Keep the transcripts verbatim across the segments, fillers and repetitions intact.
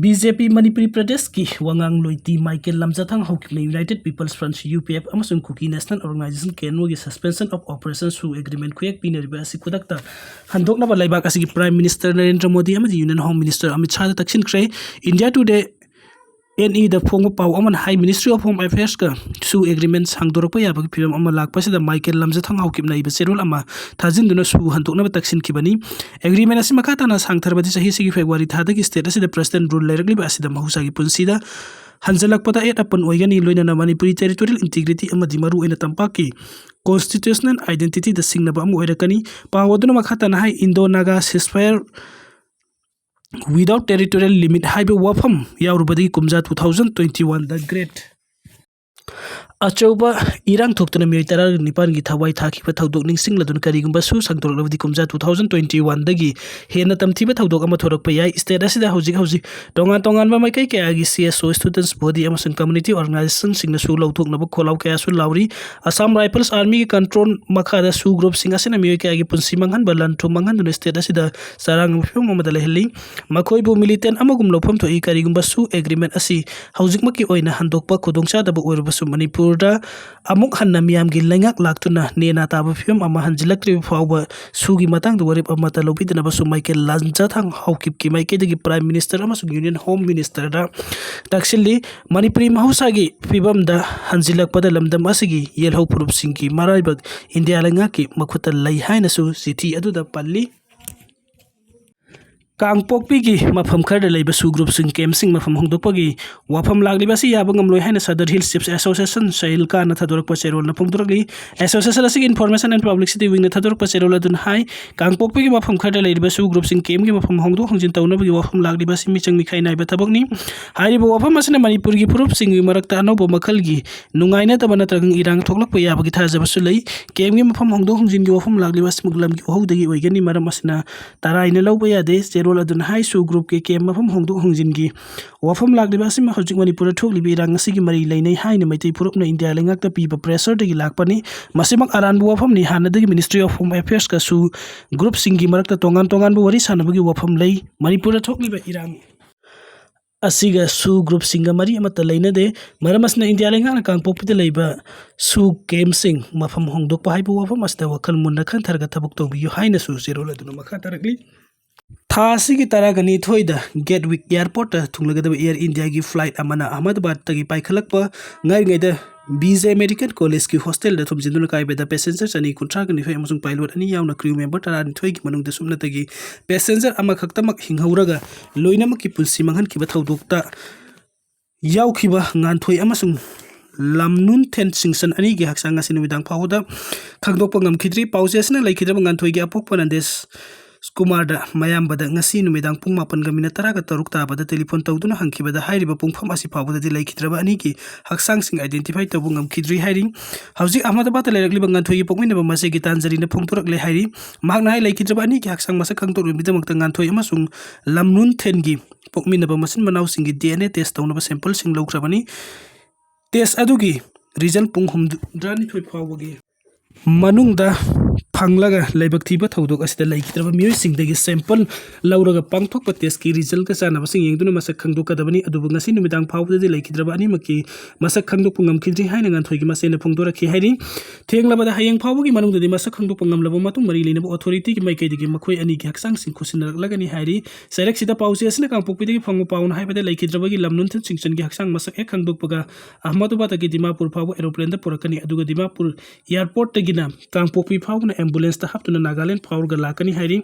B J P Manipuri ꯄ꯭ꯔꯗꯦꯁꯀꯤ ꯋꯥꯉꯥꯡꯂꯣꯏ T Michael Lamjathang ꯍꯧꯈꯤꯕꯅ United People's Front, U P F, ꯑꯃꯁꯨꯡ Kuki National Organisation, K N ꯑꯣꯒꯤ suspension of operation ꯁꯨ agreement ꯈꯨꯌꯦꯛ ꯄꯤꯅꯔꯤꯕ ꯑꯁꯤ ꯈꯨꯗꯛꯇ ꯍꯟꯗꯣꯛꯅꯕ ꯂꯩꯕꯥꯛ ꯑꯁꯤꯒꯤ Prime Minister ꯅꯔꯦꯟꯗ꯭ꯔ ꯃꯣꯗꯤ ꯑꯃꯗꯤ Union Home Minister ꯑꯃꯤꯠ ꯁꯥꯍꯗ ꯇꯛꯁꯤꯟꯈ꯭ꯔꯦ꯫ India Today ꯑꯦꯟ ꯏꯗ ꯐꯣꯡꯕ ꯄꯥꯎ ꯑꯃꯅ ꯍꯥꯏ, Ministry of Home Affairs ꯀ ꯁꯨ agreement ꯁꯥꯡꯗꯣꯔꯛꯄ ꯌꯥꯕꯒꯤ ꯐꯤꯚꯝ ꯑꯃ ꯂꯥꯛꯄ ꯑꯁꯤꯗ ꯃꯥꯏꯀꯦꯜ ꯂꯝꯖꯥꯊꯥꯡ ꯍꯧꯈꯤꯕꯅ ꯏꯕ ꯆꯦꯔꯣꯜ ꯑꯃ ꯊꯥꯖꯤꯟꯗꯨꯅ ꯁꯨ ꯍꯟꯗꯣꯛꯅꯕ ꯇꯛꯁꯤꯟꯈꯤꯕꯅꯤ꯫ Agreement ꯑꯁꯤ ꯃꯈꯥ ꯇꯥꯅ ꯁꯥꯡꯊꯔꯕꯗꯤ ꯆꯍꯤꯁꯤꯒꯤ February ꯊꯥꯗꯒꯤ state ꯑꯁꯤꯗ President rule ꯂꯩꯔꯛꯂꯤꯕ ꯑꯁꯤꯗ ꯃꯍꯧꯁꯥꯒꯤ ꯄꯨꯟꯁꯤꯗ ꯍꯟꯖꯤꯜꯂꯛꯄꯗ ꯑꯌꯦꯠ ꯑꯄꯟ ꯑꯣꯏꯒꯅꯤ, ꯂꯣꯏꯅꯅ ꯃꯅꯤꯄꯨꯔꯤ territorial integrity ꯑꯃꯗꯤ ꯃꯔꯨꯑꯣꯏꯅ ꯇꯝꯄꯥꯛꯀꯤ constitutional identity ꯗ ꯁꯤꯡꯅꯕ ꯑꯃ ꯑꯣꯏꯔꯛꯀꯅꯤ꯫ ꯄꯥꯎ ꯑꯗꯨꯅ ꯃꯈꯥ ꯇꯥꯅ ꯍꯥꯏ, Indo Naga ceasefire without territorial limit ꯍꯥꯏꯕ ꯋꯥꯐꯝ ꯌꯥꯎꯔꯨꯕꯗꯒꯤ ꯀꯨꯝꯖꯥ two thousand twenty one ꯗ great ꯑꯆꯧꯕ ꯏꯔꯥꯡ ꯊꯣꯛꯇꯨꯅ ꯃꯤꯑꯣꯏ ꯇꯔꯥꯅꯤꯄꯥꯟꯒꯤ ꯊꯋꯥꯏ ꯊꯥꯈꯤꯕ ꯊꯧꯗꯣꯛ ꯅꯤꯡꯁꯤꯡꯂꯗꯨꯅ ꯀꯔꯤꯒꯨꯝꯕ ꯁꯨ ꯁꯥꯡꯗꯣꯔꯛꯂꯕꯗꯤ ꯀꯨꯝꯖꯥ two thousand twenty one ꯗꯒꯤ ꯍꯦꯟꯅ ꯇꯝꯊꯤꯕ ꯊꯧꯗꯣꯛ ꯑꯃ ꯊꯣꯔꯛꯄ ꯌꯥꯏ꯫ State ꯑꯁꯤꯗ ꯍꯧꯖꯤꯛ ꯍꯧꯖꯤꯛ ꯇꯣꯉꯥꯟ ꯇꯣꯉꯥꯟꯕ ꯃꯥꯏꯀꯩ ꯀꯌꯥꯒꯤ C S O, students body ꯑꯃꯁꯨꯡ community organization ꯁꯤꯡꯅꯁꯨ ꯂꯧꯊꯣꯛꯅꯕ ꯈꯣꯜꯂꯥꯎ ꯀꯌꯥꯁꯨ ꯂꯥꯎꯔꯤ꯫ Assam Rifles Army ꯒꯤ control ꯃꯈꯥꯗ ꯁꯨ group ꯁꯤꯡ ꯑꯁꯤꯅ ꯃꯤꯑꯣꯏ ꯀꯌꯥꯒꯤ ꯄꯨꯟꯁꯤ ꯃꯥꯡꯍꯟꯕ, ꯂꯟ ꯊꯨꯝ ꯃꯥꯡꯍꯟꯗꯨꯅ state ꯑꯁꯤꯗ ꯆꯔꯥꯡꯅꯕ ꯐꯤꯕꯝ ꯑꯃꯗ ꯂꯩꯍꯜꯂꯤ꯫ ꯃꯈꯣꯏꯕꯨ militant ꯑꯃꯒꯨꯝ ꯂꯧꯐꯝ ꯊꯣꯛꯏ꯫ ꯀꯔꯤꯒꯨꯝꯕ ꯁꯨ agreement ꯑꯁꯤ ꯍꯧꯖꯤꯛꯃꯛꯀꯤ ꯑꯣꯏꯅ ꯍꯟꯗꯣꯛꯄ ꯈꯨꯗꯣꯡꯆꯥꯗꯕ ꯑꯣꯏꯔꯕꯁꯨ, ꯃꯅꯤꯄꯨꯔꯗ ꯑꯃꯨꯛ ꯍꯟꯅ ꯃꯤꯌꯥꯝꯒꯤ ꯂꯩꯉꯥꯛ ꯂꯥꯛꯇꯨꯅ ꯅꯦꯅꯥ ꯇꯥꯕ ꯐꯤꯕꯝ ꯑꯃ ꯍꯟꯖꯤꯜꯂꯛꯇ꯭ꯔꯤꯕ ꯐꯥꯎꯕ ꯁꯨꯒꯤ ꯃꯇꯥꯡꯗ ꯋꯥꯔꯦꯞ ꯑꯃꯠꯇ ꯂꯧꯕꯤꯗꯅꯕꯁꯨ ꯃꯥꯏꯀꯦꯜ ꯂꯥꯟꯖꯥꯊꯥꯡ ꯍꯧꯈꯤꯕꯒꯤ ꯃꯥꯏꯀꯩꯗꯒꯤ Prime Minister ꯑꯃꯁꯨꯡ Union Home Minister ꯗ ꯇꯛꯁꯤꯜꯂꯤ꯫ ꯃꯅꯤꯄꯨꯔꯤ ꯃꯍꯧꯁꯥꯒꯤ ꯐꯤꯕꯝꯗ ꯍꯟꯖꯤꯜꯂꯛꯄꯗ ꯂꯝꯗꯝ ꯑꯁꯤꯒꯤ ꯌꯦꯜꯍꯧ ꯐꯨꯔꯨꯞꯁꯤꯡꯒꯤ ꯃꯔꯥꯏꯕꯛ ꯏꯟꯗꯤꯌꯥ ꯂꯩꯉꯥꯛꯀꯤ ꯃꯈꯨꯠꯇ ꯂꯩ ꯍꯥꯏꯅꯁꯨ ꯆꯤꯊꯤ ꯑꯗꯨꯗ ꯄꯜꯂꯤ꯫ ꯀꯥꯡꯄꯣꯛꯄꯤꯒꯤ ꯃꯐꯝ ꯈꯔꯗ ꯂꯩꯕ ꯁꯨ group ꯁꯤꯡ camp ꯁꯤꯡ ꯃꯐꯝ ꯍꯣꯡꯗꯣꯛꯄꯒꯤ ꯋꯥꯐꯝ ꯂꯥꯛꯂꯤꯕ ꯑꯁꯤ ꯌꯥꯕ ꯉꯝꯂꯣꯏ ꯍꯥꯏꯅ Sadar Hills Chiefs Association, ꯁꯍꯤꯜꯀꯥꯅ ꯊꯥꯗꯣꯔꯛꯄ ꯆꯦꯔꯣꯜꯅ ꯐꯣꯡꯗꯣꯔꯛꯂꯤ꯫ Association ꯑꯁꯤꯒꯤ Information and Publicity Wing ꯅ ꯊꯥꯗꯣꯔꯛꯄ ꯆꯦꯔꯣꯜ ꯑꯗꯨꯅ ꯍꯥꯏ, ꯀꯥꯡꯄꯣꯛꯄꯤꯒꯤ ꯃꯐꯝ ꯈꯔꯗ ꯂꯩꯔꯤꯕ ꯁꯨ group ꯁꯤꯡ camp ꯀꯤ ꯃꯐꯝ ꯍꯣꯡꯗꯣꯛ ꯍꯣꯡꯖꯤꯟ ꯇꯧꯅꯕꯒꯤ ꯋꯥꯐꯝ ꯂꯥꯛꯂꯤꯕ ꯑꯁꯤ ꯃꯤꯆꯪ ꯃꯤꯈꯥꯏ ꯅꯥꯏꯕ ꯊꯕꯛꯅꯤ꯫ ꯍꯥꯏꯔꯤꯕ ꯋꯥꯐꯝ ꯑꯁꯤꯅ ꯃꯅꯤꯄꯨꯔꯒꯤ ꯐꯨꯔꯨꯞꯁꯤꯡꯒꯤ ꯃꯔꯛꯇ ꯑꯅꯧꯕ ꯃꯈꯜꯒꯤ ꯅꯨꯡꯉꯥꯏꯅꯗꯕ ꯅꯠꯇ꯭ꯔꯒ ꯏꯔꯥꯡ ꯊꯣꯛꯂꯛꯄ ꯌꯥꯕꯒꯤ ꯊꯥꯖꯕꯁꯨ ꯂꯩ꯫ Camp ꯀꯤ ꯃꯐꯝ ꯍꯣꯡꯗꯣꯛ ꯍꯣꯡꯖꯤꯟꯒꯤ ꯋꯥꯐꯝ ꯂꯥꯛꯂꯤꯕ ꯑꯁꯤꯃꯛ ꯂꯝꯒꯤ ꯋꯥꯍꯧꯗꯒꯤ ꯑꯣꯏꯒꯅꯤ, ꯃꯔꯝ ꯑꯁꯤꯅ ꯇꯔꯥꯏꯅ ꯂꯧꯕ ꯌꯥꯗꯦ꯫ ꯆꯦꯔꯣꯜ ꯑꯗꯨꯅ ꯍꯥꯏ, ꯁꯨ group ꯀꯤ camp ꯃꯐꯝ ꯍꯣꯡꯗꯣꯛ ꯍꯣꯡꯖꯤꯟꯒꯤ ꯋꯥꯐꯝ ꯂꯥꯛꯂꯤꯕ ꯑꯁꯤꯃ ꯍꯧꯖꯤꯛ ꯃꯅꯤꯄꯨꯔꯗ ꯊꯣꯛꯂꯤꯕ ꯏꯔꯥꯡ ꯑꯁꯤꯒꯤ ꯃꯔꯤ ꯂꯩꯅꯩ ꯍꯥꯏꯅ ꯃꯩꯇꯩ ꯐꯨꯔꯨꯞꯅ ꯏꯟꯗꯤꯌꯥ ꯂꯩꯉꯥꯛꯇ ꯄꯤꯕ pressure ꯗꯒꯤ ꯂꯥꯛꯄꯅꯤ꯫ ꯃꯁꯤꯃꯛ ꯑꯔꯥꯟꯕ ꯋꯥꯐꯝꯅꯤ꯫ ꯍꯥꯟꯅꯗꯒꯤ Ministry of Home Affairs ꯀꯁꯨ group ꯁꯤꯡꯒꯤ ꯃꯔꯛꯇ ꯇꯣꯉꯥꯟ ꯇꯣꯉꯥꯟꯕ ꯋꯥꯔꯤ ꯁꯥꯟꯅꯕꯒꯤ ꯋꯥꯐꯝ ꯂꯩ꯫ ꯃꯅꯤꯄꯨꯔꯗ ꯊꯣꯛꯂꯤꯕ ꯏꯔꯥꯡ ꯑꯁꯤꯒ ꯁꯨ ꯒ꯭ꯔꯨꯞꯁꯤꯡꯒ ꯃꯔꯤ ꯑꯃꯠꯇ ꯂꯩꯅꯗꯦ꯫ ꯃꯔꯝ ꯑꯁꯤꯅ ꯏꯟꯗꯤꯌꯥ ꯂꯩꯉꯥꯛꯅ ꯀꯥꯡꯄꯣꯛꯄꯤꯗ ꯂꯩꯕ ꯁꯨ ꯀꯦꯝꯞꯁꯤꯡ ꯃꯐꯝ ꯍꯣꯡꯗꯣꯛꯄ ꯍꯥꯏꯕ ꯋꯥꯐꯝ ꯑꯁꯤꯗ ꯋꯥꯈꯜ ꯃꯨꯟꯅ ꯈꯟꯊꯔꯒ ꯊꯕꯛ ꯇꯧꯕꯤꯌꯨ ꯍꯥꯏꯅꯁꯨ ꯆꯦꯔꯣꯜ ꯑꯗꯨꯅ ꯃꯈꯥ ꯇꯥꯔꯛꯂꯤ꯫ ꯊꯥ ꯑꯁꯤꯒꯤ ꯇꯔꯥꯒ ꯅꯤꯊꯣꯏꯗ ꯒꯦꯠꯋꯤꯛ ꯑꯦꯌꯥꯔꯄꯣꯔꯠꯇ ꯊꯨꯡꯂꯒꯗꯕ ꯑꯦꯌꯔ ꯏꯟꯗꯤꯌꯥꯒꯤ ꯐ꯭ꯂꯥꯏꯠ ꯑꯃꯅ ꯑꯍꯃꯗꯕꯥꯗꯇꯒꯤ ꯄꯥꯏꯈꯠꯂꯛꯄ ꯉꯥꯏꯔꯤꯉꯩꯗ ꯕꯤ ꯖꯦ ꯃꯦꯗꯤꯀꯦꯜ ꯀꯣꯂꯦꯖꯀꯤ ꯍꯣꯁꯇꯦꯜꯗ ꯊꯨꯝꯖꯤꯟꯗꯨꯅ ꯀꯥꯏꯕꯗ ꯄꯦꯁꯦꯟꯖꯔ ꯆꯅꯤ ꯀꯨꯟꯊ꯭ꯔꯥꯒ ꯅꯤꯊꯣꯏ ꯑꯃꯁꯨꯡ ꯄꯥꯏꯂꯣꯠ ꯑꯅꯤ ꯌꯥꯎꯅ ꯀ꯭ꯔꯤꯌꯨ ꯃꯦꯝꯕꯔ ꯇꯔꯥꯅꯤꯊꯣꯏꯒꯤ ꯃꯅꯨꯡꯗ ꯁꯨꯞꯅꯇꯒꯤ ꯄꯦꯁꯦꯟꯖꯔ ꯑꯃꯈꯛꯇꯃꯛ ꯍꯤꯡꯍꯧꯔꯒ ꯂꯣꯏꯅꯃꯛꯀꯤ ꯄꯨꯟꯁꯤ ꯃꯥꯡꯍꯟꯈꯤꯕ ꯊꯧꯗꯣꯛꯇ ꯌꯥꯎꯈꯤꯕ ꯉꯥꯟꯊꯣꯏ ꯑꯃꯁꯨꯡ ꯂꯝꯅꯨꯟꯊꯦꯟ ꯁꯤꯡꯁꯟ ꯑꯅꯤꯒꯤ ꯍꯛꯆꯥꯡ ꯉꯁꯤ ꯅꯨꯃꯤꯗꯥꯡ ꯐꯥꯎꯕꯗ ꯈꯪꯗꯣꯛꯄ ꯉꯝꯈꯤꯗ꯭ꯔꯤ꯫ ꯄꯥꯎꯆꯦ ꯑꯁꯤꯅ ꯂꯩꯈꯤꯗ꯭ꯔꯕ ꯉꯥꯟꯊꯣꯏꯒꯤ ꯑꯄꯣꯛꯄ ꯅꯟꯗꯦꯁ ꯀꯨꯃꯥꯔꯗ ꯃꯌꯥꯝꯕꯗ ꯉꯁꯤ ꯅꯨꯃꯤꯗꯥꯡ ꯄꯨꯡ ꯃꯥꯄꯟꯒ ꯃꯤꯅꯠ ꯇꯔꯥꯒ ꯇꯔꯨꯛ ꯇꯥꯕꯗ ꯇꯦꯂꯤꯐꯣꯟ ꯇꯧꯗꯨꯅ ꯍꯪꯈꯤꯕꯗ ꯍꯥꯏꯔꯤꯕ ꯄꯨꯡꯐꯝ ꯑꯁꯤ ꯐꯥꯎꯕꯗꯗꯤ ꯂꯩꯈꯤꯗ꯭ꯔꯕ ꯑꯅꯤꯒꯤ ꯍꯛꯆꯥꯡꯁꯤꯡ identify ꯇꯧꯕ ꯉꯝꯈꯤꯗ꯭ꯔꯤ ꯍꯥꯏꯔꯤ꯫ ꯍꯧꯖꯤꯛ ꯑꯍꯃꯗꯕꯥꯗꯇ ꯂꯩꯔꯛꯂꯤꯕ ꯉꯥꯟꯊꯣꯏꯒꯤ ꯄꯣꯛꯃꯤꯟꯅꯕ ꯃꯆꯦꯒꯤ ꯇꯥꯟꯖꯔꯤꯅ ꯐꯣꯡꯗꯣꯔꯛꯂꯦ ꯍꯥꯏꯔꯤ꯫ ꯃꯍꯥꯛꯅ ꯍꯥꯏ, ꯂꯩꯈꯤꯗ꯭ꯔꯕ ꯑꯅꯤꯒꯤ ꯍꯛꯆꯥꯡ ꯃꯁꯛ ꯈꯪꯗꯣꯛꯅꯕꯒꯤꯗꯃꯛꯇ ꯉꯥꯟꯊꯣꯏ ꯑꯃꯁꯨꯡ ꯂꯝꯅꯨꯟꯊꯦꯟꯒꯤ ꯄꯣꯛꯃꯤꯟꯅꯕ ꯃꯆꯤꯟ ꯃꯅꯥꯎꯁꯤꯡꯒꯤ ꯗꯤ ꯑꯦꯟ ꯑꯦ ꯇꯦꯁ ꯇꯧꯅꯕ ꯁꯦꯝꯄꯜꯁꯤꯡ ꯂꯧꯈ꯭ꯔꯕꯅꯤ꯫ ꯇꯦꯁ ꯑꯗꯨꯒꯤ ꯔꯤꯖꯜ ꯄꯨꯡ ꯍꯨꯝꯗ꯭ꯔꯥꯅꯤꯊꯣꯏ ꯐꯥꯎꯕꯒꯤ ꯃꯅꯨꯡꯗ ꯐꯪꯂꯒ ꯂꯥꯏꯕꯛ ꯊꯤꯕ ꯊꯧꯗꯣꯛ ꯑꯁꯤꯗ ꯂꯩꯈꯤꯗ꯭ꯔꯕ ꯃꯤꯑꯣꯏꯁꯤꯡꯗꯒꯤ ꯁꯦꯝꯄꯜ ꯂꯧꯔꯒ ꯄꯥꯡꯊꯣꯛꯄ ꯇꯦꯁꯀꯤ ꯔꯤꯖꯜꯒ ꯆꯥꯟꯅꯕꯁꯤꯡ ꯌꯦꯡꯗꯨꯅ ꯃꯁꯛ ꯈꯪꯗꯣꯛꯀꯗꯕꯅꯤ꯫ ꯑꯗꯨꯕꯨ ꯉꯁꯤ ꯅꯨꯃꯤꯗꯥꯡ ꯐꯥꯎꯕꯗꯗꯤ ꯂꯩꯈꯤꯗ꯭ꯔꯕ ꯑꯅꯤꯃꯛꯀꯤ ꯃꯁꯛ ꯈꯪꯗꯣꯛꯄ ꯉꯝꯈꯤꯗ꯭ꯔꯤ ꯍꯥꯏꯅ ꯉꯥꯟꯊꯣꯏꯒꯤ ꯃꯆꯦꯅ ꯐꯣꯡꯗꯣꯔꯛꯈꯤ ꯍꯥꯏꯔꯤ꯫ ꯊꯦꯡꯂꯕꯗ ꯍꯌꯦꯡ ꯐꯥꯎꯕꯒꯤ ꯃꯅꯨꯡꯗꯗꯤ ꯃꯁꯛ ꯈꯪꯗꯣꯛꯄ ꯉꯝꯂꯕ ꯃꯇꯨꯡ ꯃꯔꯤ ꯂꯩꯅꯕ ꯑꯣꯊꯣꯔꯤꯇꯤꯒꯤ ꯃꯥꯏꯀꯩꯗꯒꯤ ꯃꯈꯣꯏ ꯑꯅꯤꯒꯤ ꯍꯛꯆꯥꯡꯁꯤꯡ ꯈꯨꯠꯁꯤꯟꯅꯔꯛꯂꯒꯅꯤ ꯍꯥꯏꯔꯤ꯫ ꯆꯩꯔꯛꯁꯤꯗ ꯄꯥꯎꯆꯦ ꯑꯁꯤꯅ ꯀꯥꯡꯄꯣꯛꯄꯤꯗꯒꯤ ꯐꯪꯕ ꯄꯥꯎꯅ ꯍꯥꯏꯕꯗ ꯂꯩꯈꯤꯗ꯭ꯔꯕꯒꯤ ꯂꯝꯅꯨꯟꯊꯦꯟ ꯁꯤꯡꯁꯟꯒꯤ ꯍꯛꯆꯥꯡ ꯃꯁꯛ ꯍꯦꯛ ꯈꯪꯗꯣꯛꯄꯒ ꯑꯍꯃꯗꯕꯥꯗꯇꯒꯤ ꯗꯤꯃꯥꯄꯨꯔ ꯐꯥꯎꯕ ꯑꯦꯔꯣꯄ꯭ꯂꯦꯟꯗ ꯄꯨꯔꯛꯀꯅꯤ, ꯑꯗꯨꯒ ꯗꯤꯃꯥꯄꯨꯔ ꯑꯦꯌꯥꯔꯄꯣꯔꯠꯇꯒꯤꯅ ꯀꯥꯡꯄꯣꯛꯄꯤ ꯐꯥꯎꯕꯅ ꯑꯦꯝꯕꯨꯂꯦꯟꯁꯇ ꯍꯥꯞꯇꯨꯅ ꯅꯥꯒꯥꯂꯦꯟ ꯐꯥꯎꯔꯒ ꯂꯥꯛꯀꯅꯤ ꯍꯥꯏꯔꯤ꯫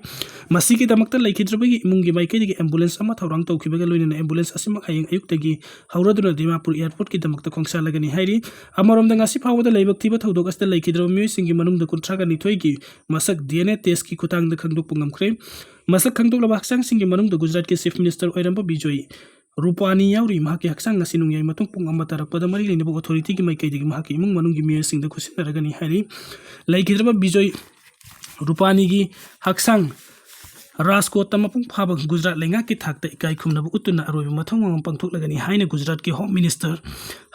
ꯃꯁꯤꯒꯤꯗꯃꯛꯇ ꯂꯩꯈꯤꯗ꯭ꯔꯕꯒꯤ ꯏꯃꯨꯡꯒꯤ ꯃꯥꯏꯀꯩꯗꯒꯤ ꯑꯦꯝꯕꯨꯂꯦꯟꯁ ꯑꯃ ꯊꯧꯔꯥꯡ ꯇꯧꯈꯤꯕꯒ ꯂꯣꯏꯅꯅ ꯑꯦꯝꯕꯨꯂꯦꯟꯁ ꯑꯁꯤꯃꯛ ꯍꯌꯦꯡ ꯑꯌꯨꯛꯇꯒꯤ ꯍꯧꯔꯗꯨꯅ ꯗꯤꯃꯥꯄꯨꯔ ꯑꯦꯌꯥꯔꯄꯣꯔꯠꯀꯤꯗꯃꯛꯇ ꯈꯣꯡꯁꯥꯜꯂꯒꯅꯤ ꯍꯥꯏꯔꯤ꯫ ꯑꯃꯔꯣꯝꯗ ꯉꯁꯤ ꯐꯥꯎꯕꯗ ꯂꯥꯏꯕꯛ ꯊꯤꯕ ꯊꯧꯗꯣꯛ ꯑꯁꯤꯗ ꯂꯩꯈꯤꯗ꯭ꯔꯕ ꯃꯤꯑꯣꯏꯁꯤꯡꯒꯤ ꯃꯅꯨꯡꯗ ꯀꯨꯟꯊ꯭ꯔꯥꯒ ꯅꯤꯊꯣꯏꯒꯤ ꯃꯁꯛ ꯗꯤ ꯑꯦꯟ ꯑꯦ ꯇꯦꯁꯀꯤ ꯈꯨꯠꯊꯥꯡꯗ ꯈꯪꯗꯣꯛꯄ ꯉꯝꯈ꯭ꯔꯦ꯫ ꯃꯁꯛ ꯈꯪꯗꯣꯛꯂꯕ ꯍꯛꯆꯥꯡꯁꯤꯡꯒꯤ ꯃꯅꯨꯡꯗ ꯒꯨꯖꯔꯥꯠꯀꯤ ꯆꯤꯐ ꯃꯤꯅꯤꯁꯇꯔ ꯑꯣꯏꯔꯝꯕ ꯕꯤꯖꯣꯏ ꯔꯨꯄꯥꯅꯤ ꯌꯥꯎꯔꯤ꯫ ꯃꯍꯥꯛꯀꯤ ꯍꯛꯆꯥꯡ ꯉꯁꯤ ꯅꯣꯡꯌꯥꯏ ꯃꯇꯨꯡ ꯄꯨꯡ ꯑꯃ ꯇꯥꯔꯛꯄꯗ ꯃꯔꯤ ꯂꯩꯅꯕ ꯑꯣꯊꯣꯔꯤꯇꯤꯒꯤ ꯃꯥꯏꯀꯩꯗꯒꯤ ꯃꯍꯥꯛꯀꯤ ꯏꯃꯨꯡ ꯃꯅꯨꯡꯒꯤ ꯃꯤꯑꯣꯏꯁꯤꯡꯗ ꯈꯨꯠꯁꯤꯟꯅꯔꯒꯅꯤ ꯍꯥꯏꯔꯤ꯫ ꯂꯩꯈꯤꯗ꯭ꯔꯕ ꯕꯤꯖꯣꯏ ꯔꯨꯄꯥꯅꯤꯒꯤ ꯍꯛꯆꯥꯡ ꯔꯥꯖꯀꯣꯠꯇ ꯃꯄꯨꯡ ꯐꯥꯕ ꯒꯨꯖꯔꯥꯠ ꯂꯩꯉꯥꯛꯀꯤ ꯊꯥꯛꯇ ꯏꯀꯥꯏ ꯈꯨꯝꯅꯕ ꯎꯠꯇꯨꯅ ꯑꯔꯣꯏꯕ ꯃꯊꯧ ꯃꯉꯝ ꯄꯥꯡꯊꯣꯛꯂꯒꯅꯤ ꯍꯥꯏꯅ ꯒꯨꯖꯔꯥꯠꯀꯤ ꯍꯣꯝ ꯃꯤꯅꯤꯁꯇꯔ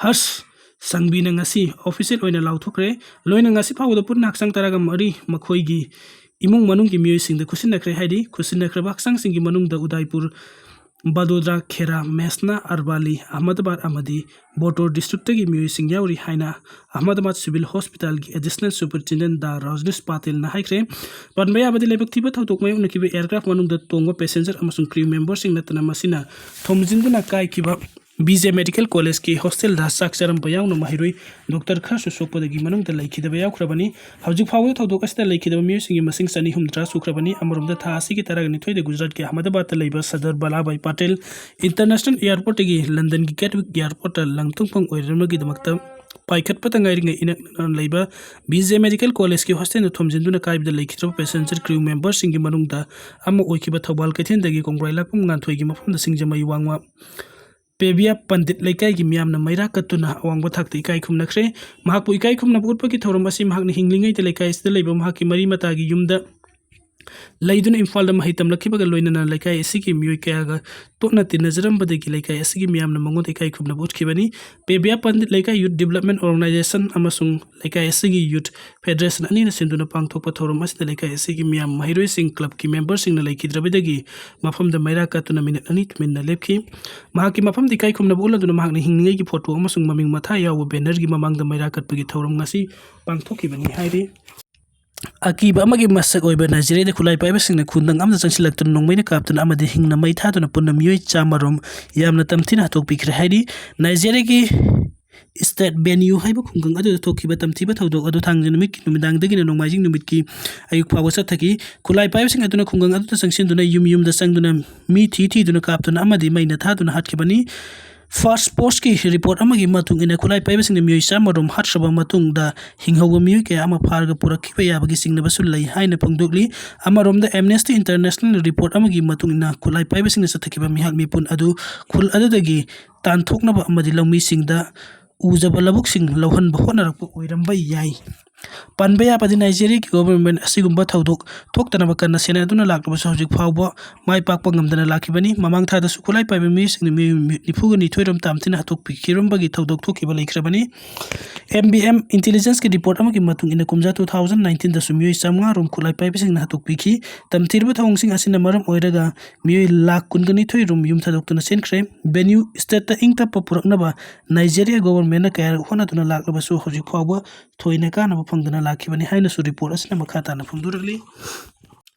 ꯍꯔꯁ ꯁꯪꯕꯤꯅ ꯉꯁꯤ ꯑꯣꯐꯤꯁꯤꯌꯦꯜ ꯑꯣꯏꯅ ꯂꯥꯎꯊꯣꯛꯈ꯭ꯔꯦ꯫ ꯂꯣꯏꯅ ꯉꯁꯤ ꯐꯥꯎꯕꯗ ꯄꯨꯟꯅ ꯍꯛꯆꯥꯡ ꯇꯔꯥꯒ ꯃꯔꯤ ꯃꯈꯣꯏꯒꯤ ꯏꯃꯨꯡ ꯃꯅꯨꯡꯒꯤ ꯃꯤꯑꯣꯏꯁꯤꯡꯗ ꯈꯨꯠꯁꯤꯟꯅꯈ꯭ꯔꯦ ꯍꯥꯏꯔꯤ꯫ ꯈꯨꯠꯁꯤꯟꯅꯈ꯭ꯔꯕ ꯍꯛꯆꯥꯡꯁꯤꯡꯒꯤ ꯃꯅꯨꯡꯗ ꯎꯗꯥꯏꯄꯨꯔ ꯕꯗꯣꯗ꯭ꯔꯥ, ꯈꯦꯔꯥ, ꯃꯦꯁꯅꯥ, ꯑꯔꯕꯥꯂꯤ, ꯑꯍꯃꯗꯕꯥꯗ ꯑꯃꯗꯤ ꯕꯣꯇꯣꯔ ꯗꯤꯁꯇ꯭ꯔꯤꯛꯇꯒꯤ ꯃꯤꯑꯣꯏꯁꯤꯡ ꯌꯥꯎꯔꯤ ꯍꯥꯏꯅ ꯑꯍꯃꯗꯕꯥꯗ ꯁꯤꯚꯤꯜ ꯍꯣꯁꯄꯤꯇꯥꯜꯒꯤ ꯑꯦꯗꯤꯁꯅꯦꯜ ꯁꯨꯄꯔꯤꯟꯇꯦꯟꯗꯦꯟ ꯗꯥ ꯔꯥꯖꯅꯤꯁ ꯄꯥꯇꯦꯜꯅ ꯍꯥꯏꯈ꯭ꯔꯦ꯫ ꯄꯟꯕ ꯌꯥꯕꯗꯤ, ꯂꯥꯏꯕꯛ ꯊꯤꯕ ꯊꯧꯗꯣꯛ ꯃꯥꯌꯣꯛꯅꯈꯤꯕ ꯑꯦꯌꯔꯀ꯭ꯔꯥꯐ ꯃꯅꯨꯡꯗ ꯇꯣꯡꯕ ꯄꯦꯁꯦꯟꯖꯔ ꯑꯃꯁꯨꯡ ꯀ꯭ꯔꯤꯎ ꯃꯦꯝꯕꯔꯁꯤꯡ ꯅꯠꯇꯅ ꯃꯁꯤꯅ ꯊꯣꯝꯖꯤꯟꯗꯨꯅ ꯀꯥꯏꯈꯤꯕ ꯕꯤ ꯖꯦ ꯃꯦꯗꯤꯀꯦꯜ ꯀꯣꯂꯦꯖꯀꯤ ꯍꯣꯁꯇꯦꯜꯗ ꯆꯥꯛ ꯆꯥꯔꯝꯕ ꯌꯥꯎꯅ ꯃꯍꯩꯔꯣꯏ ꯗꯣꯛꯇꯔ ꯈꯔꯁꯨ ꯁꯣꯛꯄꯗꯒꯤ ꯃꯅꯨꯡꯗ ꯂꯩꯈꯤꯗꯕ ꯌꯥꯎꯈ꯭ꯔꯕꯅꯤ꯫ ꯍꯧꯖꯤꯛ ꯐꯥꯎꯕꯗ ꯊꯧꯗꯣꯛ ꯑꯁꯤꯗ ꯂꯩꯈꯤꯗꯕ ꯃꯤꯑꯣꯏꯁꯤꯡꯒꯤ ꯃꯁꯤꯡ ꯆꯅꯤ ꯍꯨꯝꯗ꯭ꯔꯥ ꯁꯨꯈ꯭ꯔꯕꯅꯤ꯫ ꯑꯃꯔꯣꯝꯗ, ꯊꯥ ꯑꯁꯤꯒꯤ ꯇꯔꯥꯅꯤꯊꯣꯏꯗ ꯒꯨꯖꯔꯥꯠꯀꯤ ꯑꯍꯃꯗꯕꯥꯗꯇ ꯂꯩꯕ ꯁꯔꯗꯥꯔ ꯚꯜꯂꯥꯚꯥꯏ ꯄꯇꯦꯜ ꯏꯟꯇꯔꯅꯦꯁꯅꯦꯜ ꯑꯦꯌꯔꯄꯣꯔꯠꯇꯒꯤ ꯂꯟꯗꯟꯒꯤ ꯒꯦꯠꯋꯤꯛ ꯑꯦꯌꯔꯄꯣꯔꯠꯇ ꯂꯪ ꯊꯨꯡꯐꯝ ꯑꯣꯏꯔꯝꯕꯒꯤꯗꯃꯛꯇ ꯄꯥꯏꯈꯠꯄꯇ ꯉꯥꯏꯔꯤꯉꯩ ꯏꯅꯛ ꯅꯛꯅ ꯂꯩꯕ ꯕꯤ ꯖꯦ ꯃꯦꯗꯤꯀꯦꯜ ꯀꯣꯂꯦꯖꯀꯤ ꯍꯣꯁꯇꯦꯜꯗ ꯊꯣꯝꯖꯤꯟꯗꯨꯅ ꯀꯥꯏꯕꯗ ꯂꯩꯈꯤꯗ꯭ꯔꯕ ꯄꯦꯁꯦꯟꯖꯔ ꯀ꯭ꯔꯤꯎ ꯃꯦꯝꯕꯔꯁꯤꯡꯒꯤ ꯃꯅꯨꯡꯗ ꯑꯃ ꯑꯣꯏꯈꯤꯕ ꯊꯧꯕꯥꯜ ꯀꯩꯊꯦꯜꯗꯒꯤ ꯀꯣꯡꯕ꯭ꯔꯥꯏ ꯂꯥꯛꯐꯝ ꯉꯥꯟꯊꯣꯏꯒꯤ ꯃꯐꯝꯗ ꯁꯤꯡꯖꯃꯩ ꯋꯥꯡꯃ ꯄꯦꯕꯤꯌꯥ ꯄꯟꯗꯤꯠ ꯂꯩꯀꯥꯏꯒꯤ ꯃꯤꯌꯥꯝꯅ ꯃꯩꯔꯥ ꯀꯠꯇꯨꯅ ꯑꯋꯥꯡꯕ ꯊꯥꯛꯇ ꯏꯀꯥꯏ ꯈꯨꯝꯅꯈ꯭ꯔꯦ꯫ ꯃꯍꯥꯛꯄꯨ ꯏꯀꯥꯏ ꯈꯨꯝꯅꯕ ꯎꯠꯄꯒꯤ ꯊꯧꯔꯝ ꯑꯁꯤ ꯃꯍꯥꯛꯅ ꯍꯤꯡꯂꯤꯉꯩꯗ ꯂꯩꯀꯥꯏ ꯑꯁꯤꯗ ꯂꯩꯕ ꯃꯍꯥꯛꯀꯤ ꯃꯔꯤ ꯃꯇꯥꯒꯤ ꯌꯨꯝꯗ ꯂꯩꯗꯨꯅ ꯏꯝꯐꯥꯜꯗ ꯃꯍꯩ ꯇꯝꯂꯛꯈꯤꯕꯒ ꯂꯣꯏꯅꯅ ꯂꯩꯀꯥꯏ ꯑꯁꯤꯒꯤ ꯃꯤꯑꯣꯏ ꯀꯌꯥꯒ ꯇꯣꯠꯅ ꯇꯤꯟꯅꯖꯔꯝꯕꯗꯒꯤ ꯂꯩꯀꯥꯏ ꯑꯁꯤꯒꯤ ꯃꯤꯌꯥꯝꯅ ꯃꯉꯣꯟꯗ ꯏꯀꯥꯏ ꯈꯨꯝꯅꯕ ꯎꯠꯈꯤꯕꯅꯤ꯫ ꯄꯦꯕꯤꯌꯥ ꯄꯟꯗꯤꯠ ꯂꯩꯀꯥꯏ ꯌꯨꯠ ꯗꯤꯕꯂꯞꯃꯦꯟ ꯑꯣꯔꯒꯅꯥꯏꯖꯦꯁꯟ ꯑꯃꯁꯨꯡ ꯂꯩꯀꯥꯏ ꯑꯁꯤꯒꯤ ꯌꯨꯠ ꯐꯦꯗꯔꯦꯁꯟ ꯑꯅꯤꯅ ꯁꯤꯟꯗꯨꯅ ꯄꯥꯡꯊꯣꯛꯄ ꯊꯧꯔꯝ ꯑꯁꯤꯗ ꯂꯩꯀꯥꯏ ꯑꯁꯤꯒꯤ ꯃꯤꯌꯥꯝ, ꯃꯍꯩꯔꯣꯏꯁꯤꯡ, ꯀ꯭ꯂꯕꯀꯤ ꯃꯦꯝꯕꯔꯁꯤꯡꯅ ꯂꯩꯈꯤꯗ꯭ꯔꯕꯗꯒꯤ ꯃꯐꯝꯗ ꯃꯩꯔꯥ ꯀꯠꯇꯨꯅ ꯃꯤꯅꯤꯠ ꯑꯅꯤ ꯇꯨꯃꯤꯟꯅ ꯂꯦꯞꯈꯤ꯫ ꯃꯍꯥꯛꯀꯤ ꯃꯐꯝꯗ ꯏꯀꯥꯏ ꯈꯨꯝꯅꯕ ꯎꯠꯂꯗꯨꯅ ꯃꯍꯥꯛꯅ ꯍꯤꯡꯂꯤꯉꯩꯒꯤ ꯐꯣꯇꯣ ꯑꯃꯁꯨꯡ ꯃꯃꯤꯡ ꯃꯊꯥ ꯌꯥꯎꯕ ꯕꯦꯅꯔꯒꯤ ꯃꯃꯥꯡꯗ ꯃꯩꯔꯥ ꯀꯠꯄꯒꯤ ꯊꯧꯔꯝ ꯉꯁꯤ ꯄꯥꯡꯊꯣꯛꯈꯤꯕꯅꯤ ꯍꯥꯏꯔꯤ꯫ ꯑꯀꯤꯕ ꯑꯃꯒꯤ ꯃꯁꯛ ꯑꯣꯏꯕ ꯅꯥꯏꯖꯦꯔꯤꯌꯥꯗ ꯈꯨꯠꯂꯥꯏ ꯄꯥꯏꯕꯁꯤꯡꯅ ꯈꯨꯡꯒꯪ ꯑꯃꯗ ꯆꯪꯁꯤꯜꯂꯛꯇꯨꯅ ꯅꯣꯡꯃꯩꯅ ꯀꯥꯞꯇꯨꯅ ꯑꯃꯗꯤ ꯍꯤꯡꯅ ꯃꯩ ꯊꯥꯗꯨꯅ ꯄꯨꯟꯅ ꯃꯤꯑꯣꯏ ꯆꯥꯝꯃꯔꯣꯝ ꯌꯥꯝꯅ ꯇꯝꯊꯤꯅ ꯍꯥꯠꯇꯣꯛꯄꯤꯈ꯭ꯔꯦ ꯍꯥꯏꯔꯤ꯫ ꯅꯥꯏꯖꯦꯔꯤꯌꯥꯒꯤ ꯁ꯭ꯇꯦꯠ ꯕꯦꯅ꯭ꯌꯨ ꯍꯥꯏꯕ ꯈꯨꯡꯒꯪ ꯑꯗꯨꯗ ꯊꯣꯛꯈꯤꯕ ꯇꯝꯊꯤꯕ ꯊꯧꯗꯣꯛ ꯑꯗꯨ ꯊꯥꯡꯖ ꯅꯨꯃꯤꯠꯀꯤ ꯅꯨꯃꯤꯗꯥꯡꯗꯒꯤꯅ ꯅꯣꯡꯃꯥꯏꯖꯤꯡ ꯅꯨꯃꯤꯠꯀꯤ ꯑꯌꯨꯛ ꯐꯥꯎꯕ ꯆꯠꯊꯈꯤ꯫ ꯈꯨꯠꯂꯥꯏ ꯄꯥꯏꯕꯁꯤꯡ ꯑꯗꯨꯅ ꯈꯨꯡꯒꯪ ꯑꯗꯨꯗ ꯆꯪꯁꯤꯟꯗꯨꯅ ꯌꯨꯝ ꯌꯨꯝꯗ ꯆꯪꯗꯨꯅ ꯃꯤ ꯊꯤ ꯊꯤꯗꯨꯅ ꯀꯥꯞꯇꯨꯅ ꯑꯃꯗꯤ ꯃꯩꯅ ꯊꯥꯗꯨꯅ ꯍꯥꯠꯈꯤꯕꯅꯤ꯫ ꯐꯥꯁꯠ ꯄꯣꯁꯀꯤ ꯔꯤꯄꯣꯔꯠ ꯑꯃꯒꯤ ꯃꯇꯨꯡ ꯏꯟꯅ, ꯈꯨꯠꯂꯥꯏ ꯄꯥꯏꯕꯁꯤꯡꯅ ꯃꯤꯑꯣꯏ ꯆꯥꯝꯃꯔꯣꯝ ꯍꯥꯠꯈ꯭ꯔꯕ ꯃꯇꯨꯡꯗ, ꯍꯤꯡꯍꯧꯕ ꯃꯤꯑꯣꯏ ꯀꯌꯥ ꯑꯃ ꯐꯥꯔꯒ ꯄꯨꯔꯛꯈꯤꯕ ꯌꯥꯕꯒꯤ ꯆꯤꯡꯅꯕꯁꯨ ꯂꯩ ꯍꯥꯏꯅ ꯐꯣꯡꯗꯣꯛꯂꯤ꯫ ꯑꯃꯔꯣꯝꯗ, ꯑꯦꯝꯅꯦꯁꯇꯤ ꯏꯟꯇꯔꯅꯦꯁꯅꯦꯜ ꯔꯤꯄꯣꯔꯠ ꯑꯃꯒꯤ ꯃꯇꯨꯡ ꯏꯟꯅ, ꯈꯨꯠꯂꯥꯏ ꯄꯥꯏꯕꯁꯤꯡꯅ ꯆꯠꯊꯈꯤꯕ ꯃꯤꯍꯥꯠ ꯃꯤꯄꯨꯟ ꯑꯗꯨ ꯈꯨꯜ ꯑꯗꯨꯗꯒꯤ ꯇꯥꯟꯊꯣꯛꯅꯕ ꯑꯃꯗꯤ ꯂꯧꯃꯤꯁꯤꯡꯗ ꯎꯖꯕ ꯂꯧꯕꯨꯛꯁꯤꯡ ꯂꯧꯍꯟꯕ ꯍꯣꯠꯅꯔꯛꯄ ꯑꯣꯏꯔꯝꯕ ꯌꯥꯏ꯫ ꯄꯟꯕ ꯌꯥꯕꯗꯤ ꯅꯥꯏꯖꯦꯔꯤꯌꯥꯒꯤ ꯒꯣꯚꯔꯟꯃꯦꯟꯠ ꯑꯁꯤꯒꯨꯝꯕ ꯊꯧꯗꯣꯛ ꯊꯣꯛꯇꯅꯕ ꯀꯟꯅ ꯁꯦꯟꯅꯗꯨꯅ ꯂꯥꯛꯂꯕꯁꯨ ꯍꯧꯖꯤꯛ ꯐꯥꯎꯕ ꯃꯥꯏ ꯄꯥꯛꯄ ꯉꯝꯗꯅ ꯂꯥꯛꯈꯤꯕꯅꯤ꯫ ꯃꯃꯥꯡ ꯊꯥꯗꯁꯨ ꯈꯨꯠꯂꯥꯏ ꯄꯥꯏꯕ ꯃꯤꯑꯣꯏꯁꯤꯡꯅ ꯃꯤꯑꯣꯏ ꯅꯤꯐꯨꯒ ꯅꯤꯊꯣꯏ ꯔꯣꯝ ꯇꯝꯊꯤꯅ ꯍꯥꯠꯇꯣꯛꯄꯤꯈꯤꯔꯝꯕꯒꯤ ꯊꯧꯗꯣꯛ ꯊꯣꯛꯈꯤꯕ ꯂꯩꯈ꯭ꯔꯕꯅꯤ꯫ ꯑꯦꯝ ꯕꯤ ꯑꯦꯝ ꯏꯟꯇꯦꯂꯤꯖꯦꯟꯁꯀꯤ ꯔꯤꯄꯣꯔꯠ ꯑꯃꯒꯤ ꯃꯇꯨꯡ ꯏꯟꯅ, ꯀꯨꯝꯖꯥ ꯇꯨ ꯊꯥꯎꯖꯟ ꯅꯥꯏꯟꯇꯤꯟꯗꯁꯨ ꯃꯤꯑꯣꯏ ꯆꯥꯝꯃꯉꯥ ꯔꯣꯝ ꯈꯨꯠꯂꯥꯏ ꯄꯥꯏꯕꯁꯤꯡꯅ ꯍꯥꯠꯇꯣꯛꯄꯤꯈꯤ꯫ ꯇꯝꯊꯤꯔꯕ ꯊꯧꯑꯣꯡꯁꯤꯡ ꯑꯁꯤꯅ ꯃꯔꯝ ꯑꯣꯏꯔꯒ ꯃꯤꯑꯣꯏ ꯂꯥꯈ ꯀꯨꯟꯒ ꯅꯤꯊꯣꯏ ꯔꯣꯝ ꯌꯨꯝ ꯊꯥꯗꯣꯛꯇꯨꯅ ꯆꯦꯟꯈ꯭ꯔꯦ꯫ ꯕꯦꯅ꯭ꯌꯨ ꯁ꯭ꯇꯦꯠꯇ ꯏꯪ ꯇꯞꯄ ꯄꯨꯔꯛꯅꯕ ꯅꯥꯏꯖꯦꯔꯤꯌꯥ ꯒꯣꯚꯔꯟꯃꯦꯟꯠꯅ ꯀꯌꯥꯔꯛ ꯍꯣꯠꯅꯗꯨꯅ ꯂꯥꯛꯂꯕꯁꯨ ꯍꯧꯖꯤꯛ ꯐꯥꯎꯕ ꯊꯣꯏꯅ ꯀꯥꯟꯅꯕ ꯐꯪꯗꯅ ꯂꯥꯛꯈꯤꯕꯅꯤ ꯍꯥꯏꯅꯁꯨ ꯔꯤꯄꯣꯔꯠ ꯑꯁꯤꯅ ꯃꯈꯥ ꯇꯥꯅ ꯐꯣꯡꯗꯣꯔꯛꯂꯤ꯫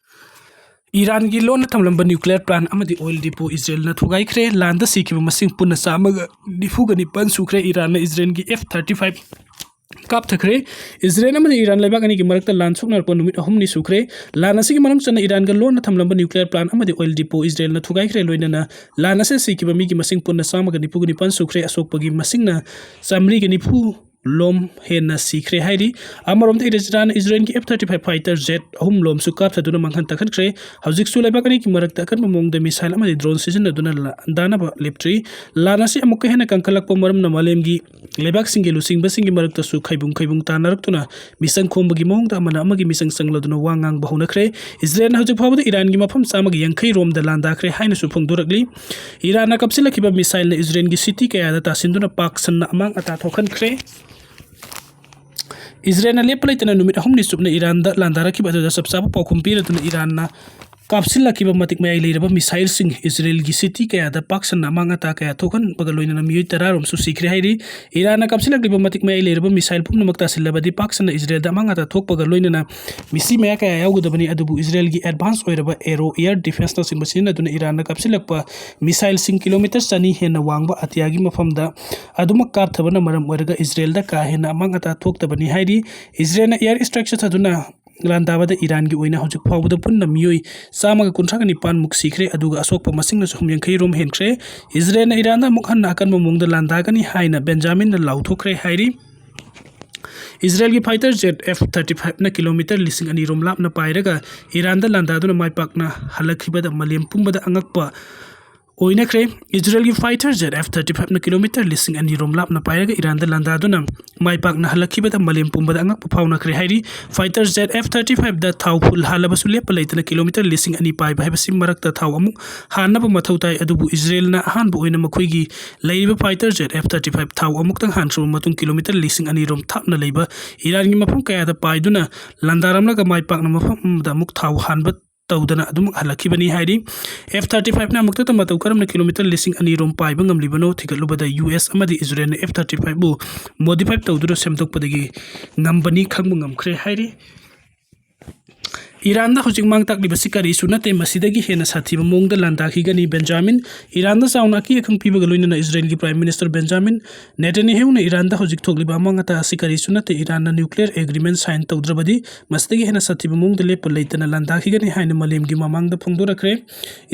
ꯏꯔꯥꯟꯒꯤ ꯂꯣꯟꯅ ꯊꯝꯂꯝꯕ ꯅ꯭ꯌꯨꯀ꯭ꯂꯤꯌꯔ ꯄ꯭ꯂꯥꯟꯠ ꯑꯃꯗꯤ ꯑꯣꯏꯜ ꯗꯤꯄꯣ ꯏꯖꯔꯦꯜꯅ ꯊꯨꯒꯥꯏꯈ꯭ꯔꯦ꯫ ꯂꯥꯟꯗ ꯁꯤꯈꯤꯕ ꯃꯁꯤꯡ ꯄꯨꯟꯅ ꯆꯥꯝꯃꯒ ꯅꯤꯐꯨꯒ ꯅꯤꯄꯥꯟ ꯁꯨꯈ꯭ꯔꯦ꯫ ꯏꯔꯥꯟꯅ ꯏꯖꯔꯦꯜꯒꯤ ꯑꯦꯐ ꯊꯥꯔꯇꯤ ꯐꯥꯏꯚ ꯀꯥꯞꯊꯈ꯭ꯔꯦ꯫ ꯏꯖꯔꯦꯜ ꯑꯃꯗꯤ ꯏꯔꯥꯟ ꯂꯩꯕꯥꯛ ꯑꯅꯤꯒꯤ ꯃꯔꯛꯇ ꯂꯥꯟ ꯁꯣꯛꯅꯔꯛꯄ ꯅꯨꯃꯤꯠ ꯑꯍꯨꯝꯅꯤ ꯁꯨꯈ꯭ꯔꯦ꯫ ꯂꯥꯟ ꯑꯁꯤꯒꯤ ꯃꯅꯨꯡ ꯆꯟꯅ ꯏꯔꯥꯟꯒ ꯂꯣꯟꯅ ꯊꯝꯂꯝꯕ ꯅ꯭ꯌꯨꯀ꯭ꯂꯤꯌꯔ ꯄ꯭ꯂꯥꯟꯠ ꯑꯃꯗꯤ ꯑꯣꯏꯜ ꯗꯤꯄꯣ ꯏꯖꯔꯦꯜꯅ ꯊꯨꯒꯥꯏꯈ꯭ꯔꯦ꯫ ꯂꯣꯏꯅꯅ ꯂꯥꯟ ꯑꯁꯤꯗ ꯁꯤꯈꯤꯕ ꯃꯤꯒꯤ ꯃꯁꯤꯡ ꯄꯨꯟꯅ ꯆꯥꯝꯃꯒ ꯅꯤꯐꯨꯒ ꯅꯤꯄꯥꯟ ꯁꯨꯈ꯭ꯔꯦ꯫ ꯑꯁꯣꯛꯄꯒꯤ ꯃꯁꯤꯡꯅ ꯆꯥꯃꯔꯤꯒ ꯅꯤꯐꯨ ꯂꯣꯝ ꯍꯦꯟꯅ ꯁꯤꯈ꯭ꯔꯦ ꯍꯥꯏꯔꯤ꯫ ꯑꯃꯔꯣꯝꯗ ꯏꯔꯥꯟꯅ ꯏꯖꯔꯦꯜꯒꯤ F thirty five fighter jet ꯑꯍꯨꯝ ꯂꯣꯝꯁꯨ ꯀꯥꯞꯊꯗꯨꯅ ꯃꯥꯡꯍꯟ ꯇꯥꯛꯍꯟꯈ꯭ꯔꯦ꯫ ꯍꯧꯖꯤꯛꯁꯨ ꯂꯩꯕꯥꯛ ꯑꯅꯤꯒꯤ ꯃꯔꯛꯇ ꯑꯀꯟꯕ ꯃꯑꯣꯡꯗ ꯃꯤꯁꯥꯏꯜ ꯑꯃꯗꯤ ꯗ꯭ꯔꯣꯟ ꯁꯤꯖꯤꯟꯅꯗꯨꯅ ꯂꯥꯟꯗꯥꯅꯕ ꯂꯦꯞꯇ꯭ꯔꯤ꯫ ꯂꯥꯟ ꯑꯁꯤ ꯑꯃꯨꯛꯀ ꯍꯦꯟꯅ ꯀꯟꯈꯠꯂꯛꯄ ꯃꯔꯝꯅ ꯃꯥꯂꯦꯝꯒꯤ ꯂꯩꯕꯥꯛꯁꯤꯡꯒꯤ ꯂꯨꯆꯤꯡꯕꯁꯤꯡꯒꯤ ꯃꯔꯛꯇꯁꯨ ꯈꯩꯕꯨꯡ ꯈꯩꯕꯨꯡ ꯇꯥꯟꯅꯔꯛꯇꯨꯅ ꯃꯤꯆꯪ ꯈꯣꯝꯕꯒꯤ ꯃꯑꯣꯡꯗ ꯑꯃꯅ ꯑꯃꯒꯤ ꯃꯤꯆꯪ ꯆꯪꯂꯗꯨꯅ ꯋꯥ ꯉꯥꯡꯕ ꯍꯧꯅꯈ꯭ꯔꯦ꯫ ꯏꯖꯔꯦꯜꯅ ꯍꯧꯖꯤꯛ ꯐꯥꯎꯕꯗ ꯏꯔꯥꯟꯒꯤ ꯃꯐꯝ ꯆꯥꯝꯃꯒ ꯌꯥꯡꯈꯩ ꯔꯣꯝꯗ ꯂꯥꯟꯗꯥꯈ꯭ꯔꯦ ꯍꯥꯏꯅꯁꯨ ꯐꯣꯡꯗꯣꯔꯛꯂꯤ꯫ ꯏꯔꯥꯟꯅ ꯀꯥꯞꯁꯤꯜꯂꯛꯈꯤꯕ ꯃꯤꯁꯥꯏꯜꯅ ꯏꯖꯔꯦꯜꯒꯤ ꯁꯤꯇꯤ ꯀꯌꯥꯗ ꯇꯥꯁꯤꯟꯗꯨꯅ ꯄꯥꯛ ꯁꯟꯅ ꯑꯃꯥꯡ ꯑꯇꯥ ꯊꯣꯛꯍꯟꯈ꯭ꯔꯦ꯫ ꯏꯖꯔꯦꯜꯅ ꯂꯦꯞꯄ ꯂꯩꯇꯅ ꯅꯨꯃꯤꯠ ꯑꯍꯨꯝꯅꯤ ꯆꯨꯞꯅ ꯏꯔꯥꯟꯗ ꯂꯥꯟꯗꯥꯔꯛꯈꯤꯕ ꯑꯗꯨꯗ ꯆꯞ ꯆꯥꯕ ꯄꯥꯎꯈꯨꯝ ꯄꯤꯔꯗꯨꯅ ꯏꯔꯥꯟꯅ ꯀꯥꯞꯁꯤꯜꯂꯛꯈꯤꯕ ꯃꯇꯤꯛ ꯃꯌꯥꯏ ꯂꯩꯔꯕ ꯃꯤꯁꯥꯏꯜꯁꯤꯡ ꯏꯖꯔꯦꯜꯒꯤ ꯁꯤꯇꯤ ꯀꯌꯥꯗ ꯄꯥꯛ ꯁꯟꯅ ꯑꯃꯥꯡ ꯑꯇꯥ ꯀꯌꯥ ꯊꯣꯛꯍꯟꯕꯒ ꯂꯣꯏꯅꯅ ꯃꯤꯑꯣꯏ ꯇꯔꯥ ꯔꯣꯝꯁꯨ ꯁꯤꯈ꯭ꯔꯦ ꯍꯥꯏꯔꯤ꯫ ꯏꯔꯥꯟꯅ ꯀꯥꯞꯁꯤꯜꯂꯛꯂꯤꯕ ꯃꯇꯤꯛ ꯃꯌꯥꯏ ꯂꯩꯔꯕ ꯃꯤꯁꯥꯏꯜ ꯄꯨꯝꯅꯃꯛ ꯇꯥꯁꯤꯜꯂꯕꯗꯤ ꯄꯥꯛ ꯁꯟꯅ ꯏꯖꯔꯦꯜꯗ ꯑꯃꯥꯡ ꯑꯇꯥ ꯊꯣꯛꯄꯒ ꯂꯣꯏꯅꯅ ꯃꯤꯁꯤ ꯃꯌꯥ ꯀꯌꯥ ꯌꯥꯎꯒꯗꯕꯅꯤ, ꯑꯗꯨꯕꯨ ꯏꯖꯔꯦꯜꯒꯤ ꯑꯦꯗꯚꯥꯟꯁ ꯑꯣꯏꯔꯕ ꯑꯦꯔꯣ ꯑꯦꯌꯔ ꯗꯤꯐꯦꯟꯁꯅꯆꯤꯡꯕ ꯁꯤꯖꯤꯟꯅꯗꯨꯅ ꯏꯔꯥꯟꯅ ꯀꯥꯞꯁꯤꯜꯂꯛꯄ ꯃꯤꯁꯥꯏꯜꯁꯤꯡ ꯀꯤꯂꯣꯃꯤꯇꯔ ꯆꯅꯤ ꯍꯦꯟꯅ ꯋꯥꯡꯕ ꯑꯇꯤꯌꯥꯒꯤ ꯃꯐꯝꯗ ꯑꯗꯨꯃꯛ ꯀꯥꯞꯊꯕꯅ ꯃꯔꯝ ꯑꯣꯏꯔꯒ ꯏꯖꯔꯦꯜꯗ ꯀꯥ ꯍꯦꯟꯅ ꯑꯃꯥꯡ ꯑꯇꯥ ꯊꯣꯛꯇꯕꯅꯤ ꯍꯥꯏꯔꯤ꯫ ꯏꯖꯔꯦꯜꯅ ꯑꯦꯌꯔ ꯏꯁꯇ꯭ꯔꯥꯏꯛ ꯆꯠꯊꯗꯨꯅ ꯂꯥꯟꯗꯥꯕꯗ ꯏꯔꯥꯟꯒꯤ ꯑꯣꯏꯅ ꯍꯧꯖꯤꯛ ꯐꯥꯎꯕꯗ ꯄꯨꯟꯅ ꯃꯤꯑꯣꯏ ꯆꯥꯝꯃꯒ ꯀꯨꯟꯊ꯭ꯔꯥꯒ ꯅꯤꯄꯥꯟ ꯃꯨꯛ ꯁꯤꯈ꯭ꯔꯦ, ꯑꯗꯨꯒ ꯑꯁꯣꯛꯄ ꯃꯁꯤꯡꯅ ꯆꯍꯨꯝ ꯌꯥꯡꯈꯩ ꯔꯣꯝ ꯍꯦꯟꯈ꯭ꯔꯦ꯫ ꯏꯖꯔꯦꯜꯅ ꯏꯔꯥꯟꯗ ꯑꯃꯨꯛ ꯍꯟꯅ ꯑꯀꯟꯕ ꯃꯑꯣꯡꯗ ꯂꯥꯟꯗꯥꯒꯅꯤ ꯍꯥꯏꯅ ꯕꯦꯟꯖꯥꯃꯤꯟꯅ ꯂꯥꯎꯊꯣꯛꯈ꯭ꯔꯦ ꯍꯥꯏꯔꯤ꯫ ꯏꯖꯔꯦꯜꯒꯤ ꯐꯥꯏꯇꯔ ꯖꯦꯠ ꯑꯦꯐ ꯊꯥꯔꯇꯤ ꯐꯥꯏꯚꯅ ꯀꯤꯂꯣꯃꯤꯇꯔ ꯂꯤꯁꯤꯡ ꯑꯅꯤ ꯔꯣꯝ ꯂꯥꯞꯅ ꯄꯥꯏꯔꯒ ꯏꯔꯥꯟꯗ ꯂꯥꯟꯗꯥꯗꯨꯅ ꯃꯥꯏ ꯄꯥꯛꯅ ꯍꯜꯂꯛꯈꯤꯕꯗ ꯃꯥꯂꯦꯝ ꯄꯨꯝꯕꯗ ꯑꯉꯛꯄ ꯑꯣꯏꯅꯈ꯭ꯔꯦ꯫ ꯏꯖꯔꯦꯜꯒꯤ fighter jet F thirty five ꯅ kilometre ꯂꯤꯁꯤꯡ ꯑꯅꯤ ꯔꯣꯝ ꯂꯥꯞꯅ ꯄꯥꯏꯔꯒ ꯏꯔꯥꯟꯗ ꯂꯥꯟꯗꯥꯗꯨꯅ ꯃꯥꯏ ꯄꯥꯛꯅ ꯍꯜꯂꯛꯈꯤꯕꯗ ꯃꯥꯂꯦꯝ ꯄꯨꯝꯕꯗ ꯑꯉꯛꯄ ꯐꯥꯎꯅꯈ꯭ꯔꯦ ꯍꯥꯏꯔꯤ꯫ Fighter jet F thirty five ꯗ ꯊꯥꯎ full ꯍꯥꯜꯂꯕꯁꯨ ꯂꯦꯞꯄ ꯂꯩꯇꯅ kilometre ꯂꯤꯁꯤꯡ ꯑꯅꯤ ꯄꯥꯏꯕ ꯍꯥꯏꯕꯁꯤ ꯃꯔꯛꯇ ꯊꯥꯎ ꯑꯃꯨꯛ ꯍꯥꯟꯅꯕ ꯃꯊꯧ ꯇꯥꯏ꯫ ꯑꯗꯨꯕꯨ ꯏꯖꯔꯦꯜꯅ ꯑꯍꯥꯟꯕ ꯑꯣꯏꯅ ꯃꯈꯣꯏꯒꯤ ꯂꯩꯔꯤꯕ fighter jet F thirty five ꯊꯥꯎ ꯑꯃꯨꯛꯇꯪ ꯍꯥꯟꯈ꯭ꯔꯕ ꯃꯇꯨꯡ kilometre ꯂꯤꯁꯤꯡ ꯑꯅꯤ ꯔꯣꯝ ꯊꯥꯞꯅ ꯂꯩꯕ ꯏꯔꯥꯟꯒꯤ ꯃꯐꯝ ꯀꯌꯥꯗ ꯄꯥꯏꯗꯨꯅ ꯂꯥꯟꯗꯥꯔꯝꯂꯒ ꯃꯥꯏ ꯄꯥꯛꯅ ꯃꯐꯝ ꯑꯃꯗ ꯑꯃꯨꯛ ꯊꯥꯎ ꯍꯥꯟꯕ ꯇꯧꯗꯅ ꯑꯗꯨꯃꯛ ꯍꯜꯂꯛꯈꯤꯕꯅꯤ ꯍꯥꯏꯔꯤ꯫ F thirty five ꯅ ꯑꯃꯨꯛꯇꯗ ꯃꯇꯧ ꯀꯔꯝꯅ kilometre ꯂꯤꯁꯤꯡ ꯑꯅꯤ ꯔꯣꯝ ꯄꯥꯏꯕ ꯉꯝꯂꯤꯕꯅꯣ ꯊꯤꯒꯠꯂꯨꯕꯗ U S ꯑꯃꯗꯤ ꯏꯖꯔꯦꯜꯅ F thirty five ꯕꯨ modify ꯇꯧꯗꯨꯅ ꯁꯦꯝꯗꯣꯛꯄꯗꯒꯤ ꯉꯝꯕꯅꯤ ꯈꯪꯕ ꯉꯝꯈ꯭ꯔꯦ ꯍꯥꯏꯔꯤ꯫ ꯏꯔꯥꯟꯗ ꯍꯧꯖꯤꯛ ꯃꯥꯡ ꯇꯥꯛꯂꯤꯕꯁꯤ ꯀꯔꯤꯁꯨ ꯅꯠꯇꯦ, ꯃꯁꯤꯗꯒꯤ ꯍꯦꯟꯅ ꯁꯥꯊꯤꯕ ꯃꯑꯣꯡꯗ ꯂꯥꯟꯗꯥꯈꯤꯒꯅꯤ꯫ ꯕꯦꯟꯖꯥꯃꯤꯟ, ꯏꯔꯥꯟꯗ ꯆꯥꯎꯅ ꯑꯀꯤ ꯑꯈꯪ ꯄꯤꯕꯒ ꯂꯣꯏꯅꯅ ꯏꯖꯔꯦꯜꯒꯤ Prime Minister ꯕꯦꯟꯖꯥꯃꯤꯟ ꯅꯦꯇꯟꯌꯥꯍꯨꯅ ꯏꯔꯥꯟꯗ ꯍꯧꯖꯤꯛ ꯊꯣꯛꯂꯤꯕ ꯑꯃꯥꯡ ꯑꯇꯥ ꯑꯁꯤ ꯀꯔꯤꯁꯨ ꯅꯠꯇꯦ, ꯏꯔꯥꯟꯅ nuclear agreement sign ꯇꯧꯗ꯭ꯔꯕꯗꯤ ꯃꯁꯤꯗꯒꯤ ꯍꯦꯟꯅ ꯁꯥꯊꯤꯕ ꯃꯑꯣꯡꯗ ꯂꯦꯞꯄ ꯂꯩꯇꯅ ꯂꯥꯟꯗꯥꯈꯤꯒꯅꯤ ꯍꯥꯏꯅ ꯃꯥꯂꯦꯝꯒꯤ ꯃꯃꯥꯡꯗ ꯐꯣꯡꯗꯣꯔꯛꯈ꯭ꯔꯦ꯫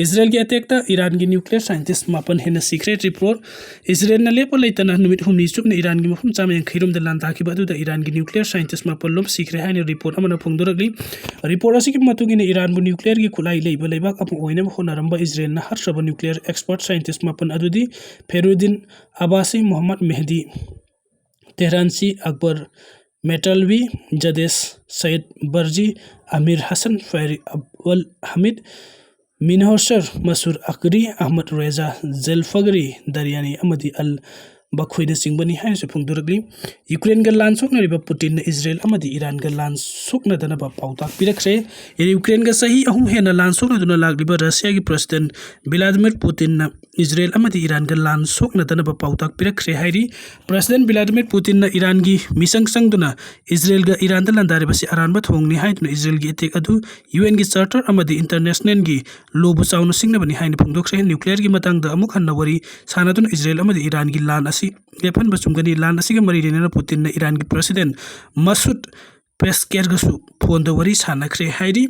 ꯏꯖꯔꯦꯜꯒꯤ attack ꯇ ꯏꯔꯥꯟꯒꯤ nuclear scientist ꯃꯥꯄꯟ ꯍꯦꯟꯅ ꯁꯤꯈ꯭ꯔꯦ꯫ Report, ꯏꯖꯔꯦꯜꯅ ꯂꯦꯞꯄ ꯂꯩꯇꯅ ꯅꯨꯃꯤꯠ ꯍꯨꯝꯅꯤ ꯆꯨꯞꯅ ꯏꯔꯥꯟꯒꯤ ꯃꯐꯝ ꯆꯥꯝꯃ ꯌꯥꯡꯈꯩ ꯔꯣꯝꯗ ꯂꯥꯟꯗꯥꯈꯤꯕ ꯑꯗꯨꯗ ꯏꯔꯥꯟꯒꯤ nuclear scientist ꯃꯥꯄꯟ ꯂꯣꯝ ꯁꯤꯈ꯭ꯔꯦ ꯍꯥꯏꯅ report ꯑꯃꯅ ꯐꯣꯡꯗꯣꯔꯛꯂꯤ꯫ Report ꯑꯁꯤꯒꯤ ꯃꯇꯨꯡ ꯏꯟꯅ ꯏꯔꯥꯟꯕꯨ nuclear ꯒꯤ ꯈꯨꯠꯂꯥꯏ ꯂꯩꯕ ꯂꯩꯕꯥꯛ ꯑꯃ ꯑꯣꯏꯅꯕ ꯍꯣꯠꯅꯔꯝꯕ ꯏꯖꯔꯦꯜꯅ ꯍꯥꯠꯈ꯭ꯔꯕ nuclear expert scientist ꯃꯥꯄꯟ ꯑꯗꯨꯗꯤ ꯐꯦꯔꯨꯗꯤꯟ ꯑꯕꯥꯁꯤ, ꯃꯣꯍꯝꯃꯗ ꯃꯦꯍꯗꯤ, ꯇꯦꯍꯔꯥꯟꯁꯤ, ꯑꯛꯕꯔ ꯃꯦꯇꯥꯜꯋꯤ, ꯖꯗꯦꯁ ꯁꯌꯤꯗ ꯕꯔꯖꯤ, ꯑꯃꯤꯔ ꯍꯁꯟ, ꯐꯥꯔꯤꯛ ꯑꯕꯨꯜ ꯍꯃꯤꯗ, ꯃꯤꯟꯍꯣꯁꯔ ꯃꯁꯨꯔ ꯑꯀꯔꯤ, ꯑꯍꯃꯗ ꯔꯦꯖꯥ ꯖꯦꯜꯐꯒꯔꯤ ꯗꯔꯤꯌꯥꯅꯤ ꯑꯃꯗꯤ ꯑꯜ ꯕꯈꯣꯏꯅꯆꯤꯡꯕꯅꯤ ꯍꯥꯏꯅꯁꯨ ꯐꯣꯡꯗꯣꯔꯛꯂꯤ꯫ ꯌꯨꯀ꯭ꯔꯦꯟꯒ ꯂꯥꯟ ꯁꯣꯛꯅꯔꯤꯕ ꯄꯨꯇꯤꯟꯅ ꯏꯖꯔꯦꯜ ꯑꯃꯗꯤ ꯏꯔꯥꯟꯒ ꯂꯥꯟ ꯁꯣꯛꯅꯗꯅꯕ ꯄꯥꯎꯇꯥꯛ ꯄꯤꯔꯛꯈ꯭ꯔꯦ꯫ ꯌꯨꯀ꯭ꯔꯦꯟꯒ ꯆꯍꯤ ꯑꯍꯨꯝ ꯍꯦꯟꯅ ꯂꯥꯟ ꯁꯣꯛꯅꯗꯨꯅ ꯂꯥꯛꯂꯤꯕ ꯔꯁꯤꯌꯥꯒꯤ President ꯚ꯭ꯂꯥꯗꯤꯃꯤꯔ ꯄꯨꯇꯤꯟꯅ ꯏꯖꯔꯦꯜ ꯑꯃꯗꯤ ꯏꯔꯥꯟꯒ ꯂꯥꯟ ꯁꯣꯛꯅꯗꯅꯕ ꯄꯥꯎꯇꯥꯛ ꯄꯤꯔꯛꯈ꯭ꯔꯦ ꯍꯥꯏꯔꯤ꯫ President ꯚ꯭ꯂꯥꯗꯤꯃꯤꯔ ꯄꯨꯇꯤꯟꯅ ꯏꯔꯥꯟꯒꯤ ꯃꯤꯆꯪ ꯆꯪꯗꯨꯅ ꯏꯖꯔꯦꯜꯒ ꯏꯔꯥꯟꯗ ꯂꯥꯟꯗꯥꯔꯤꯕꯁꯤ ꯑꯔꯥꯟꯕ ꯊꯧꯑꯣꯡꯅꯤ ꯍꯥꯏꯗꯨꯅ ꯏꯖꯔꯦꯜꯒꯤ attack ꯑꯗꯨ U N ꯒꯤ charter ꯑꯃꯗꯤ international ꯒꯤ law ꯕꯨ ꯆꯥꯎꯅ ꯁꯤꯡꯅꯕꯅꯤ ꯍꯥꯏꯅ ꯐꯣꯡꯗꯣꯛꯈ꯭ꯔꯦ꯫ Nuclear ꯒꯤ ꯃꯇꯥꯡꯗ ꯑꯃꯨꯛ ꯍꯟꯅ ꯋꯥꯔꯤ ꯁꯥꯟꯅꯗꯨꯅ ꯏꯖꯔꯦꯜ ꯑꯃꯗꯤ ꯏꯔꯥꯟꯒꯤ ꯂꯥꯟ ꯑꯁꯤ ꯂꯦꯞꯍꯟꯕ ꯆꯨꯝꯒꯅꯤ꯫ ꯂꯥꯟ ꯑꯁꯤꯒ ꯃꯔꯤ ꯂꯩꯅꯅ ꯄꯨꯇꯤꯟꯅ ꯏꯔꯥꯟꯒꯤ President ꯃꯁꯨꯗ ꯄꯦꯁꯀꯦꯔꯒꯁꯨ phone ꯗ ꯋꯥꯔꯤ ꯁꯥꯟꯅꯈ꯭ꯔꯦ ꯍꯥꯏꯔꯤ꯫